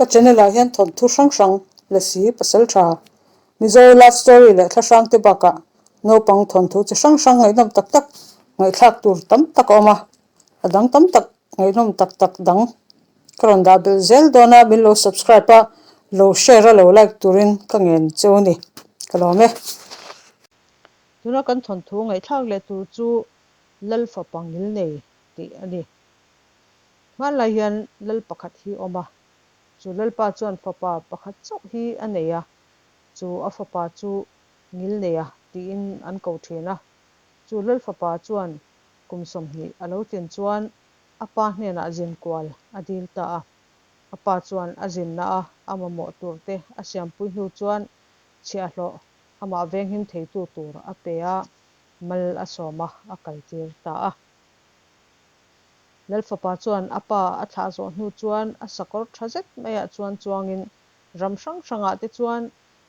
Ka channel ah hian thawnthu hrang hrang, Lasi, Pasaltha, Mizo love story leh thla hrang te bakah naupang thawnthu chi hrang hrang ngaihnawm tak tak ngaihthlak tur tam tak a awm a, a dang tam tak ngaihnawm tak tak dang ka rawn dah belh zel dawn a, min lo subscribe a, lo share a lo like turin ka ngen cheu a ni, ka lawm e. Tuna kan thawnthu ngaihthlak leh tur chu Lalfapa Ngilnei tih a ni. Hmanlai hian lal pakhat hi awm a, chu lalpa chuan fapa pakhat chauh hi a nei a, chu a fapa chu Ngilneia tiin an ko thin a. Chu lal fapa chuan kum 20 a lo tlin chuan a pa hnenah zin kual a dil ta a. A pa chuan a zinna a a mamawh tur te a siampui hnu chuan chhiahhlawh amah venghim theitu tur a pe a, mal a sawm a, a kaltir ta a. Lalfapa chuan a pa a thlah zawh hnu chuan a sakawr tha zet maiah chuan chuangin ram hrang hrangah te chuan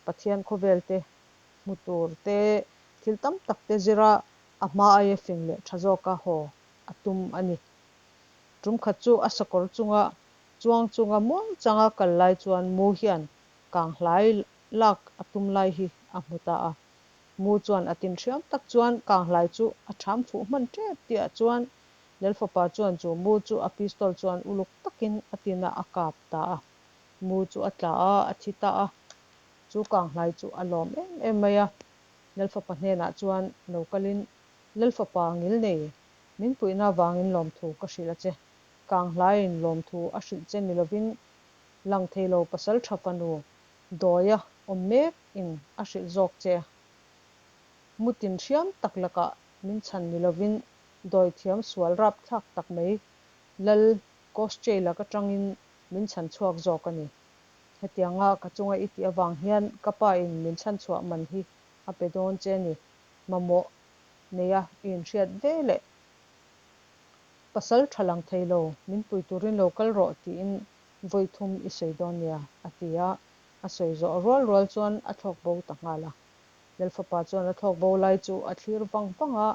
Pathian khawvel te hmu tur te, thil tam tak te zira a hma aia fing leh tha zawka haw a tum a ni. Tum khat chu a sakawr chunga chuang chunga muang changa kal lai chuan mu hian kang hlai lak a tum lai hi a hmu ta a. Mu chuan a tin hriam tak chuan kanghlai chu a ṭham fuh hman ṭep tihah chuan Lalfapa chuan chu mu chu a pistol chuan uluk takin a tin a, a kap ta a. Mu chu a tla a, a thi ta a. Chu kanghlai chu a lawm em em mai a. Lalfapa hnenah chuan lo kalin, Lalfapa ngil nei, min puihna avangin lawmthu ka hrilh a che. Kanghlaiin lawmthu a hrilh che ni lovin lang thei lo pasal ṭha fanu Dawia awm mek in a hrilh zawk che. Mutin hriam tak lakah min chhan ni lovin dawi thiam sual rapthlak tak mai Lal Koschei lak atangin min chhan chhuak zawk a ni. Hetianga ka chunga i tih avang hian ka pa in min chhan chhuah man hi a pe dawn che a ni. Mamawh neia i inhriat ve leh pasal tha lang thei lo min pui turin lo kal rawh tiin vawi thum i sawi dawn nia, a ti a. A sawi zawh rual rual chuan a thlawk bo ta nghal a. Lalfapa chuan a thlawk bo lai chu a thlir vang vang a,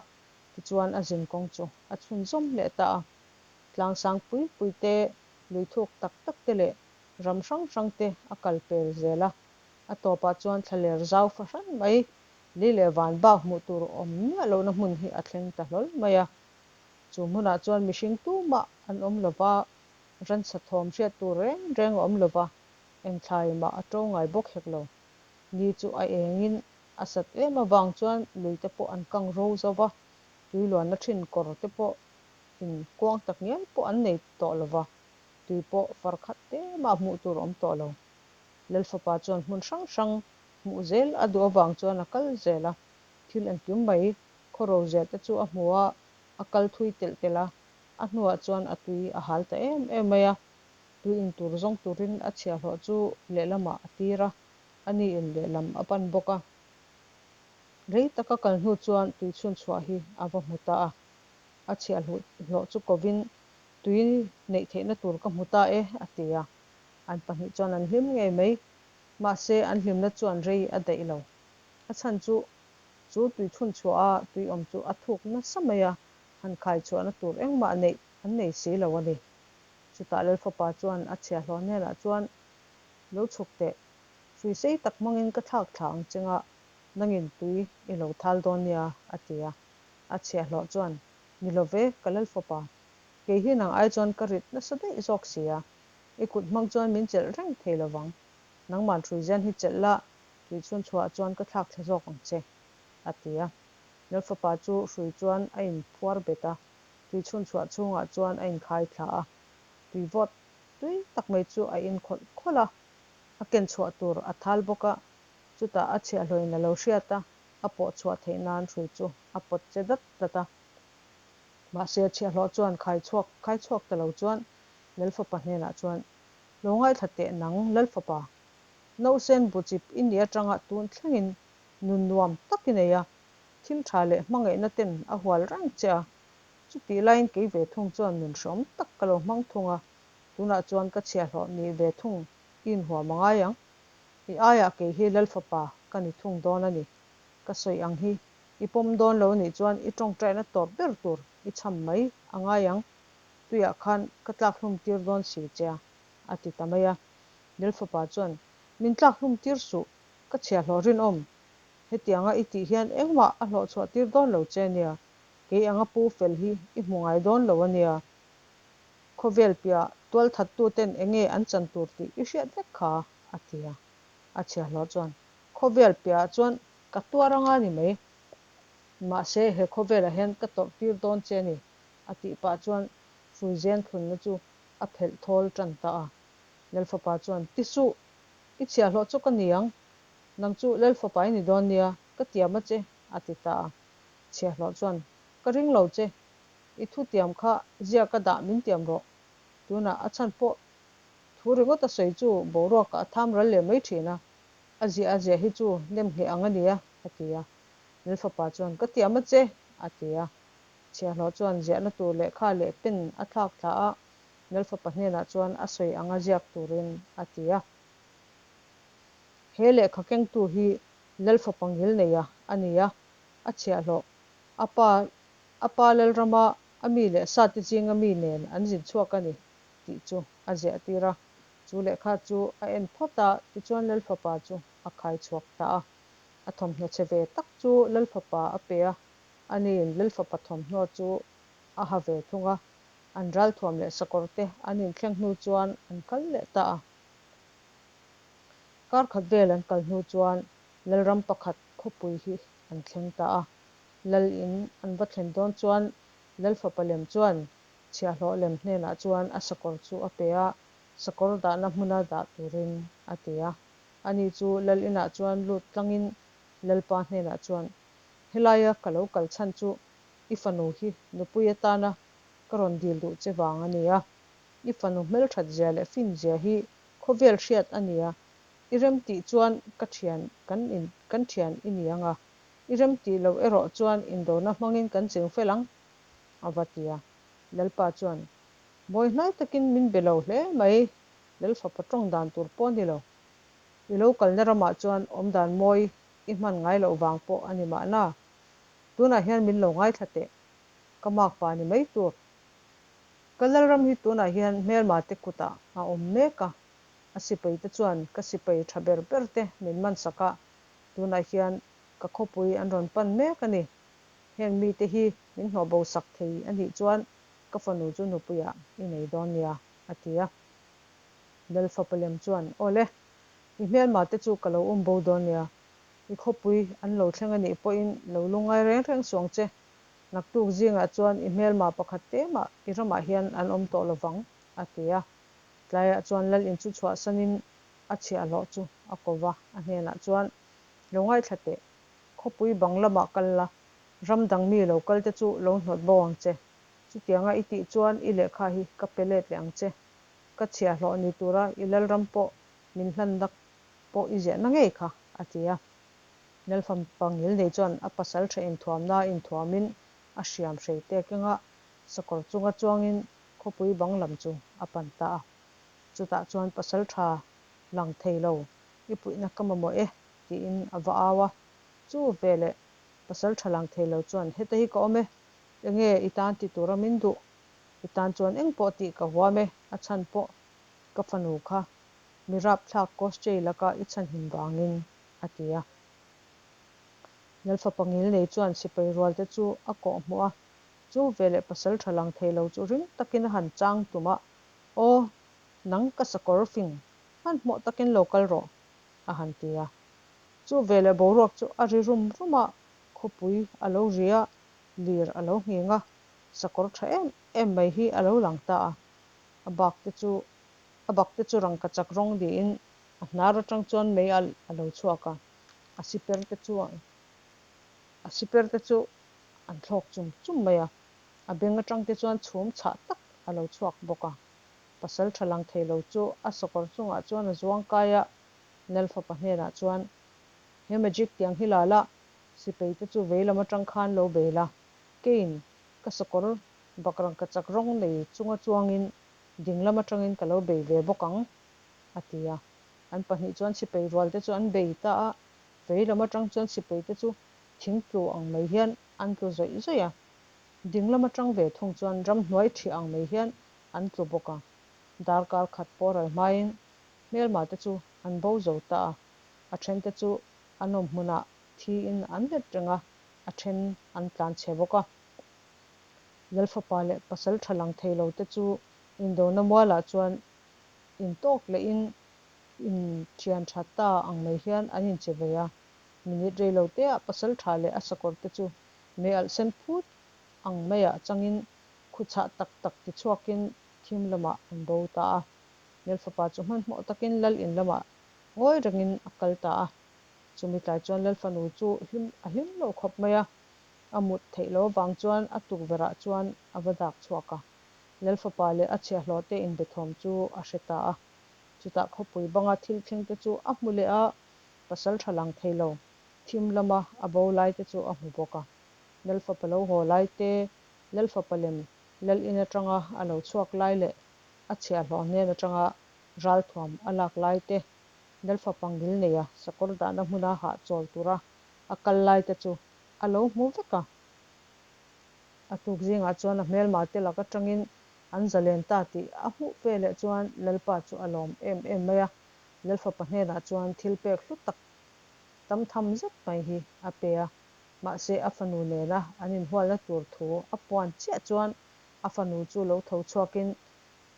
tichuan a zin kawng chu a chhunzawm leh ta a. Tlangsang pui pui te, lui thuk tak tak te leh ram hrang hrang te a kal pel zel a. A tawpah chuan thlaler zau fahran mai, li leh van bak hmuh tur awm miah lohna hmun hi a thleng ta hlawl mai a. Chu hmunah chuan mihring tumah an awm lova, Ransa thawm hriat tur reng reng a awm lova, eng thlai mah a to ngai bawk hek lo. Ni chu a engin a sat em avang chuan lui te pawh an kang ro zo va, tui luanna thin kawr te pawh in kuang tak ngial pawh an nei tawh lova, tui pawh far khat te mah hmuh tur a awm tawh lo. Lalfapa chuan hmun hrang hrang hmuh zel a duh avang chuan a kal zel a, thil engkim mai khaw ro zia te chu a hmu a, a kal thui telh telh a, A hnuah chuan a tui a hal ta em em mai a, tui in tur zawng turin a chhiahhlawh chu lehlamah a tir a, a ni in lehlam a pan bawk a. Rei taka kal hnu chuan tui chhun chhuah hi a va hmu ta a, a chhiahhlawh chu kovin tui neih theihna tur ka hmu ta e a ti a. An pahnih chuan an hlim ngei mai, mahse an hlimna chuan rei a daih lo. A chhan chu chu tui chhun chhuah a tui awm chu a thuk nasa mai a, Han khai chhuahna tur engmah neih an nei si lo a ni. Chutah Lalfapa chuan a chhiahhlawh hnenah chuan, Lo chhuk teh, hrui sei tak hmangin ka thlak thla ang che nga, nangin tui i lo thal dawn nia, a ti a. A chhiahhlawh chuan, Ni lo ve, ka Lalfapa, kei hi nang ai chuan ka rit nasa daih zawk si a, i kut hmang chuan min chelh reng thei lo vang. Nangman hrui zian hi chelh la, tui chhun chhuah chuan ka thlak thla zawk ang che, a ti a. Lalfapa chu hrui chuan a inphuar bet a, tui chhunchhuah chhungah chuan a inkhai thla a. Tui vawt tui tak mai chu a in khawlh khawlh a, a ken chhuah tur a thal bawk a, chutah a chhiahhlawhin a lo hriat a, a pawh chhuah theih nan hrui chu a pawt che dat dat a. Mahse, chhiahhlawh chuan khai chhuak khai chhuak ta lo chuan Lalfapa hnenah chuan, Lo ngaithla teh nang Lalfapa, nausen bu chip i ni atanga tun thlengin Nun nuam tak i nei a, thil tha leh hmangaihna ten a hual reng che a, chutih laiin kei ve thung chuan nun hreawm tak ka lo hmang thung a, tunah chuan ka chhiahhlawh nih ve thung i inhuam a ngai ang. I aiah kei hi Lalfapa ka ni thung dawn a ni. Ka sawi ang hi i pawm dawn lo nih chuan i tawngtaina tawp ber tur i cham mai a ngai ang, tuiah khan ka tlak hlum tir dawn si che a, a ti ta mai a. Lal Fapa chuan, Min tlak hlum tir suh, ka chhiahhlawh rinawm. Hetianga i tih hian engmah a hlawhchhuah tir dawn lo che nia, kei anga pu fel hi i hmu ngai dawn lo a nia. Khawvel piah tualthattuten enge an chan tur tih i hriat vek kha, a ti a. A chhiahhlawh chuan, Khawvel piahah chuan ka tuar anga ni mai. Mahse, he khawvelah hian ka tawrh tir dawn che a ni, a tih pah chuan hruizen thlunna chu a phelh thawl tan ta a. Lalfapa chuan, Ti suh! I chhiahhlawh chu ka ni ang. Nang chu Lalfapa i ni dawn nia, ka tiam a che, a ti ta a. Chhiahhlawh chuan, Ka ring lo che. I thu tiam kha ziaka dah min tiam rawh. Tunah a chhan pawh thu ringawt a sawi chu boruakah a tham ral leh mai thin a, a ziah a ziah hi chu nem ngheh ang a nia, a ti a. Lalfapa chuan, Ka tiam a che, a ti a. Chhiahhlawh chuan ziahna tur lehkha leh pen a thlak thla a, Lalfapa hnenah chuan a sawi anga ziak turin a ti a. He lehkha kengtu hi Lalfapa ngilneia a ni a, a chhiahhlawh a pa a pa Lalrama a mi leh sate zinga mi nen an zin chhuak a ni tih chu a ziah tir a. Chu lehkha chu a en phawt a, tichuan Lalfapa chu a khai chhuak ta a. A thawmhnaw chhe ve tak chu Lalfapa a pe a, aniin Lalfapa thawmhnaw chu a ha ve thung a. An ralthuam leh sakawr te an inthleng hnu chuan an kal leh ta a. Kar khat vel an kal hnu chuan Lalram pakhat khawpui hi an thleng ta a. Lal in an va thlen dawn chuan Lalfapa lem chuan chhiahhlawh lem hnenah chuan a sakawr chu a pe a, sakawr dahna hmuna dah turin a ti a. Ani chu Lal inah chuan lut tlangin Lalpa hnenah chuan, Helaia ka lo kal chhan chu i fanu hi nupui atana ka rawn dil duh che vang a nia. I fanu hmelthat zia leh fin zia hi khawvel hriat a nia. I rem tih chuan ka thian kan in kan thian i ni ang a, i rem tih loh erawh chuan indona hmangin kan ching fel ang, a va ti a. Lalpa chuan, Mawi hnai takin min be lo hle mai, Lalfapa tawng dan tur pawh a ni lo. I lo kalna ramah chuan awmdan mawi i hman ngai loh vang pawh a ni mahna. Tunah hian min lo ngaithla teh, ka makpa ni mai tur. Ka Lalram hi tunah hian hmelma te kutah a awm mek a, a sipai te chuan ka sipai tha ber ber te min man sak a, tunah hian ka khawpui an rawn pan mek a ni. Heng mite hi min hnawh bo sak thei a nih chuan ka fanu chu nupuiah i nei dawn nia, a ti a. Lalfapa lem chuan, Awle, i hmelma te chu ka lo um bo dawn nia, i khawpui an lo thleng a nih pawhin lo lungngai reng reng suang che. Naktuk zingah chuan i hmelma pakhat te mah i ramah hian an awm tawh lovang, a ti a. Tlaiah chuan Lal in chu chhuahsanin a chhiahhlawh chu a ko va, a hnenah chuan, Lo ngaithla teh, khawpui bang lamah kal la, ram dang mi lo kal te chu lo hnawt bo ang che. Chutianga i tih chuan i lehkha hi ka pe let leh ang che. Ka chhiahhlawh ni tura i Lalram pawh min hlanna pawh i ziahna ngei kha, a ti a. Lalfampa Ngilnei chuan a pasal tha inthuamna inthuamin a hriam hrei te kenga sakawr chunga chuangin khawpui bang lam chu a pan ta a. Chutah chuan pasal tha lang thei lo, i puihna ka mamawh e, tiin a va au a. Chu veleh pasal tha lang thei lo chuan, Heta hi ka awm e, enge i tan ti tura min duh? I tan chuan engpawh tih ka huam e, a chhan pawh ka fanu kha mi rapthlak Koschei laka i chhanhim vangin, a ti a. Lalfapa Ngilnei chuan sipai rualte chu a kawh hmuh a, chu veleh pasal tha lang thei lo chu ring takin a han chang tum a, Aw, nang ka sakawr fing, hmanhmawh takin lo kal rawh, a han ti a. Chu veleh boruak chu a ri rum rum a, khawpui a lo ri a, lir a lo nghing a, sakawr tha em em mai hi a lo lang ta a. A bak te chu A bak te chu rangkachak rawng niin a hnar atang chuan mei alh a lo chhuak a, a siper te chu a siper te chu an thlawk chum chum mai a, a beng atang te chuan chhum chhah tak a lo chhuak bawk a. Pasal tha lang thei lo chu a sawkawr chungah chuan a zuang kai a, Lalfapa hnenah chuan, He magic tiang hi la la, sipei te chu vei lam atang khan lo bei la, keiin ka sawkawr bak rangkachak rawng nei chunga chuangin dinglam atangin ka lo bei ve bawk ang, a ti a. An pahnih chuan sipei rualte chu an bei ta a, vei lam atang chuan sipeite chu thing tlu ang mai hian an tlu zawih zawih a, dinglam atang ve thung chuan ramhnuai ṭhi ang mai hian an tlu bawk a. Darkar khat pawh ral hmain Hmelmate chu an bo zo ta a, a thente chu an awm hmunah thiin an let reng a, a then an tlan chhe bawk a. Lalfapa leh pasal tha lang thei lo te chu indona mualah chuan intawk lehin inthian tha ta ang mai hian an inche ve a. Minute rei lo teah pasal tha leh a sakawr te chu mei alh sen phut ang maiah changin khuchhah tak tak tichhuakin thim lamah an bo ta a. Lalfapa chu hmanhmawh takin lal in lamah ngawi rengin a kal ta a. Chumi tlai chuan Lalfanu chu hlim a hlim lo khawp mai a, a mut theih loh avang chuan a tukverhah chuan a va dak chhuak a. Lalfapa leh a chhiahhlawhte inbethawm chu a hre ta a. Chutah khawpui banga thil thlengte chu a hmu leh a, pasal tha lang thei lo thim lama a bo laite chu a hmu bawk a. Lalfapa lo haw laite, Lalfapa lem lal in atanga a lo chhuak lai leh a chhiahhlawh hnen atanga ralthuam a lak lai te, Lalfapa ngil neia sakawr dahna hmuna hahchawl tura a kal lai te chu a lo hmu vek a. A tuk zingah chuan a hmelma te lak atangin an zalen ta tih a hmuh ve leh chuan Lalpa chu a lawm em em mai a, Lalfapa hnenah chuan thil pek hlu tak tam tham zet mai hi a pe a. Mahse a fanu nena an inhualna tur thu a puan chiah chuan a fanu chu lo tho chhuakin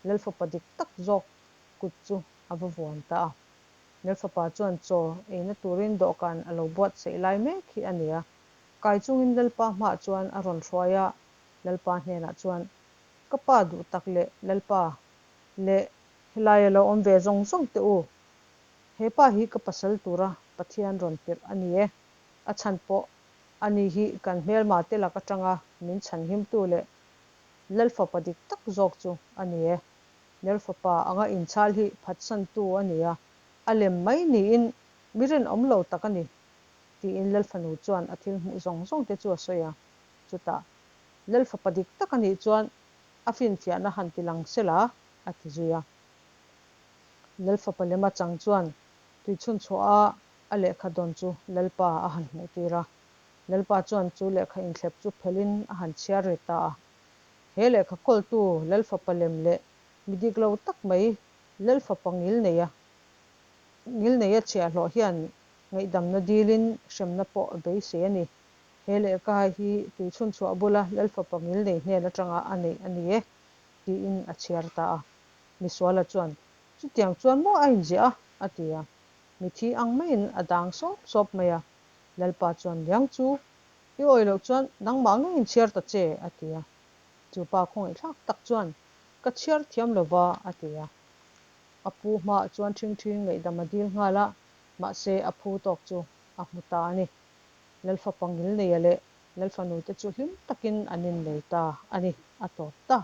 Lalfapa dik tak zawk kut chu a va vuan ta a. Lalfapa chuan chaw eina turin dawhkan a lo buatsaih lai mek hi a ni a. Kai chungin Lalpa hmaah chuan a rawn hruai a, Lalpa hnenah chuan, Ka pa duh tak leh Lalpa leh helaia lo awm ve zawng zawng teh u, he pa hi ka pasal tura Pathian rawn tirh a ni e. A chhan pawh a ni hi kan hmelma te lak atanga min chhanhimtu leh Lalfapa dik tak zawk chu a ni e. Lalfapa anga inchhal hi phatsantu a ni a, a lem mai niin mi rinawm lo tak a ni, tiin Lalfanu chuan a thil hmuh zawng zawng te chu a sawi a. Chutah, Lalfapa dik tak a nih chuan a finfiahna han ti lang sela, a ti zui a. Lalfapa lema chang chuan tuichhunchhuah a a lehkha dawn chu Lalpa a han hmuhtir a. Lalpa chuan chu lehkha inthlep chu phelhin a han chhiar ri ta a. He lehkha kawltu Lalfapa lem leh mi dik lo tak mai Lalfapa ngilneia ngilneia chhiahhlawh hian ngaihdamna dilin hremna pawh a beisei a ni. He lehkha hi tuichhunchhuah bula Lalfapa ngilnei hnen atanga a neih a ni e, tiin a chhiar ta a. Misuala chuan, Chutiang chuan maw a inziah a? a ti a. Mithi ang maiin a dang sawp sawp mai a. Lalpa chuan, Liang chu, i awih loh chuan nangmah ngeiin chhiar ta che, a ti a. Chu pa khawngaihthlak tak chuan, Ka chhiar thiam lo va, a ti a. A pu hmaah chuan ṭhingṭhing ngaihdam a dil nghal a, mahse a phu tawk chu a hmu ta a ni. Lalfapa Ngilneia leh Lalfanute chu hlim takin an innei ta a ni, a tawp ta.